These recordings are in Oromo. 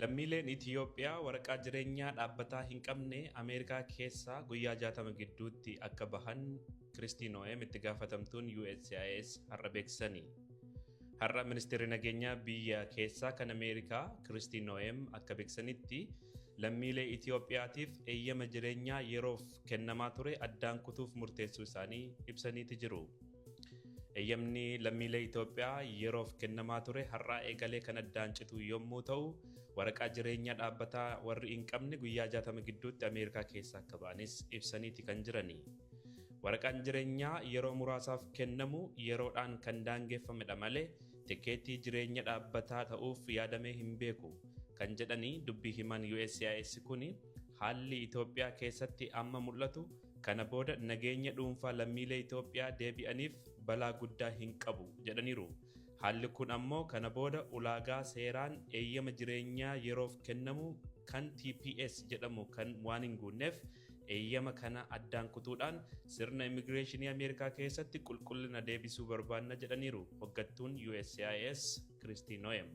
Lammiileen Itiyoophiyaa waraqaa jireenyaa dhaabbataa hin qabne Ameerikaa keessaa guyyaa 60 gidduutti akka bahan Kiristii Noo'em itti gaafatamtuun USCIS har'a beeksisani. Har'a ministeerri nageenyaa biyya keessaa kan Ameerikaa Kiristii Noo'em akka beeksisanitti, lammiilee Itiyoophiyaatiif eeyyama jireenyaa yeroof kennamaa ture addaan kutuuf murteessuu isaanii ibsaniiti jiru. Eeyyamni lammiilee Itoophiyaa yeroof kennamaa ture har'aa eegalee kan addaan citu yommuu ta'u, waraqaa jireenyaa dhaabbataa warri hin qabne guyyaa 60 gidduutti Ameerikaa keessaa akka ba'anis ibsaniiti kan jirani. Waraqaan jireenyaa yeroo muraasaaf kennamu yeroodhaan kan daangeffamedha malee tikeetii jireenya dhaabbataa ta'uuf yaadamee hin beeku kan jedhanii dubbii himan USCIS kuni, haalli Itoophiyaa keessatti amma mul'atu kana booda nageenya dhuunfaa lammiilee Itoophiyaa deebi'aniif balaa guddaa hin qabu jedhaniiru. Haalli kun ammoo kana booda ulaagaa seeraan eeyyama jireenyaa yeroof kennamu kan TPS jedhamu kan waan hin guunneef, eeyyama kana addaan kutuudhaan sirna immigireeshinii Ameerikaa keessatti qulqullina deebisuu barbaanna jedhaniiru hoggattuun USCIS Kiristii Noem.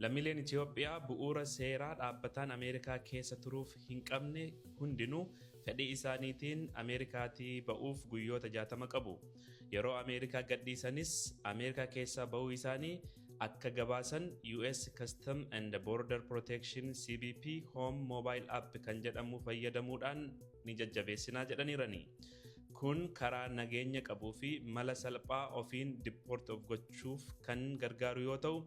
Lammiileen Itiyoophiyaa bu'uura seeraa dhaabbataan Ameerikaa keessa turuuf hin qabne hundinuu fedhii isaaniitiin Ameerikaatii ba'uuf guyyoota 60 qabu. Yeroo Ameerikaa gadhiisanis Ameerikaa keessaa ba'uu isaanii akka gabaasan US Custom and Border Protection CBP Home Mobile App kan jedhamu fayyadamuudhaan ni jajjabeessinaa jedhaniirani. Kun karaa nageenya qabuu fi mala salphaa ofiin deport of gochuuf kan gargaaru yoo ta'u,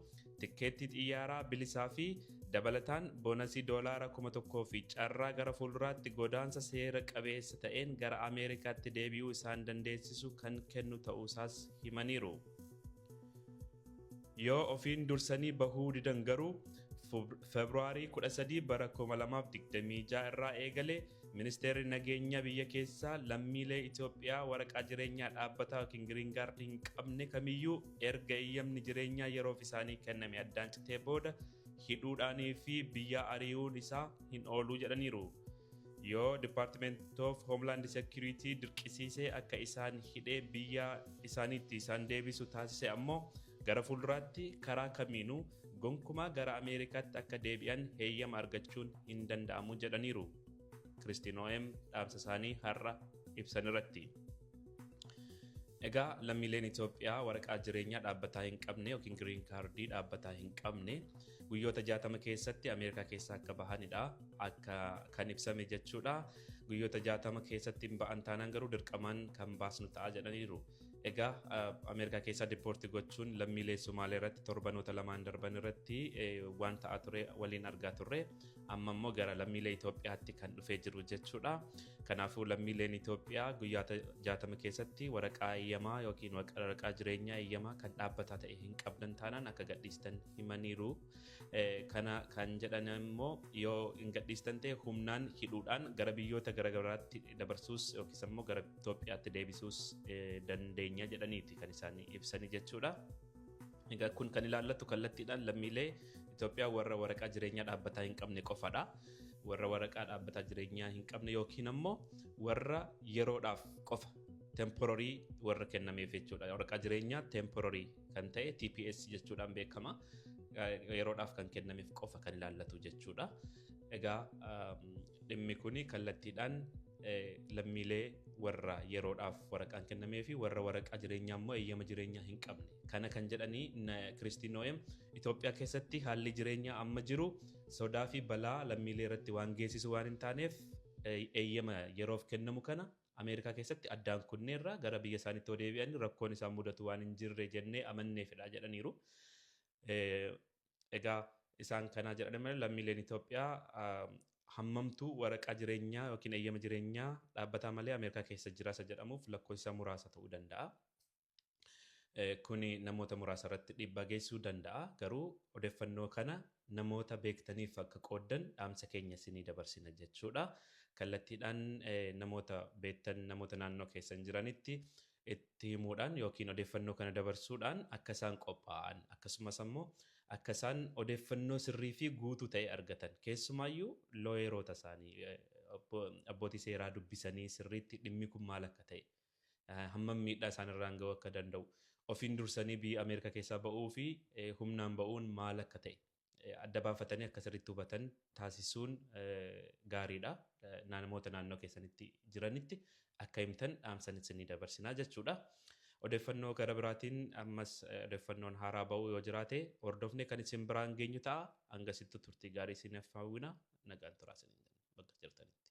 tikkeettii xiyyaaraa bilisaa fi dabalataan boonasii doolaara 1000 fi carraa gara fuulduraatti godaansa seera qabeessa ta'een gara Ameerikaatti deebi'uu isaan dandeessisu kan kennu ta'uusaas himaniiru. Yoo ofiin dursanii bahuu didan garuu, Feebruaarii 13 bara 2026 irraa eegalee ministeerri nageenya biyya keessaa lammiilee Itoophiyaa waraqaa jireenyaa dhaabbataa yookiin green card hin qabne kamiyyuu erga eeyyamni jireenyaa yeroof isaanii kenname addaan citee booda hidhuudhaanii fi biyya ari'uun isaa hin ooluu jedhaniiru. Yoo Department of Homeland Security dirqisiisee akka isaan hidhee biyya isaaniitti isaan deebisu taasise ammoo, gara fuulduraatti karaa kamiinuu gonkumaa gara Ameerikaatti akka deebi'an heeyyama argachuun hin danda'amu jedhaniiru. Kiristii Noo'em dhaamsa isaanii har'a ibsan irratti. Egaa lammiileen Itoophiyaa waraqaa jireenyaa dhaabbataa hin qabne yookiin green card dhaabbataa hin qabne guyyoota 60 keessatti Ameerikaa keessaa akka bahanidha. Akka kan ibsame jechuudha. Guyyoota 60 keessatti hin ba'an taanaan garuu dirqamaan kan baasnu ta'a jedhaniiru. Egaa Ameerikaa keessaa deport gochuun lammiilee Sumaalee irratti torbanoota lamaan darban irratti waan ta'aa ture waliin argaa turre, amma immoo gara lammiilee Itoophiyaatti kan dhufee jiru jechuudha. Kanaafuu lammiileen Itoophiyaa guyyaa 60 keessatti waraqaa eeyyamaa yookiin waraqaa jireenyaa eeyyamaa kan dhaabbataa ta'e hin qabdan taanaan akka gadhiistan himaniiru. Kana kan jedhan immoo yoo hin gadhiistan ta'e humnaan hidhuudhaan gara biyyoota garaagaraatti dabarsuus yookiis immoo gara Itoophiyaatti deebisuus dandeenya jedhaniiti kan isaan ibsanii jechuudha. Egaa kun kan ilaallatu kallattiidhaan lammiilee Itoophiyaa warra waraqaa jireenyaa dhaabbataa hin qabne qofadha. Warra waraqaa dhaabbataa jireenyaa hin qabne yookiin ammoo warra yeroodhaaf qofa temporary warra kennameef jechuudha. Waraqaa jireenyaa temporary kan ta'e TPS jechuudhaan beekama. Yeroodhaaf kan kennameef qofa kan ilaallatu jechuudha. Egaa dhimmi kuni kallattiidhaan lammiilee warra yeroodhaaf waraqaan kennamee fi warra waraqaa jireenyaa immoo eeyyama jireenyaa hin qabne. Kana kan jedhanii Kiristii Noo'em, Itoophiyaa keessatti haalli jireenyaa amma jiru sodaa fi balaa lammiilee irratti waan geessisu waan hin taaneef, eeyyama yeroof kennamu kana Ameerikaa keessatti addaan kunneerra gara biyya isaaniitti yoo deebi'an rakkoon isaan mudatu waan hin jirre jennee amanneefidha jedhaniiru. Egaa isaan kanaa jedhan malee lammiileen Itoophiyaa hammamtuu waraqaa jireenyaa yookiin eeyyama jireenyaa dhaabbataa malee Ameerikaa keessa jira isa jedhamuuf lakkoofsa muraasa ta'uu danda'a. Kuni namoota muraasa irratti dhiibbaa geessisuu danda'a. Garuu odeeffannoo kana namoota beektaniif akka qooddan dhaamsa keenya isinii dabarsina jechuudha. Kallattiidhaan namoota beektan, namoota naannoo keessan jiranitti itti himuudhaan yookiin odeeffannoo kana dabarsuudhaan akka isaan qophaa'an, akkasumas ammoo akka isaan odeeffannoo sirrii fi guutuu ta'e argatan, keessumaayyuu lawyeroota isaanii, abbootii seeraa dubbisanii sirriitti dhimmi kun maal akka ta'e, hammam miidhaa isaan irraan ga'uu akka danda'u, ofiin dursanii biyya Ameerikaa keessaa ba'uu fi humnaan ba'uun maal akka ta'e Adda baafatanii akka sirriitti hubatan taasisuun gaariidha. Namoota naannoo keessanitti jiranitti akka himtan dhaamsan isinii dabarsinaa jechuudha. Odeeffannoo gara biraatiin ammas odeeffannoon haaraa ba'uu yoo jiraate hordofne kan isin biraan geenyu ta'a. Hangasittuu turtii gaarii isiniif hawwina. Nagaan turaa isiniin jenna bakka jirtanitti.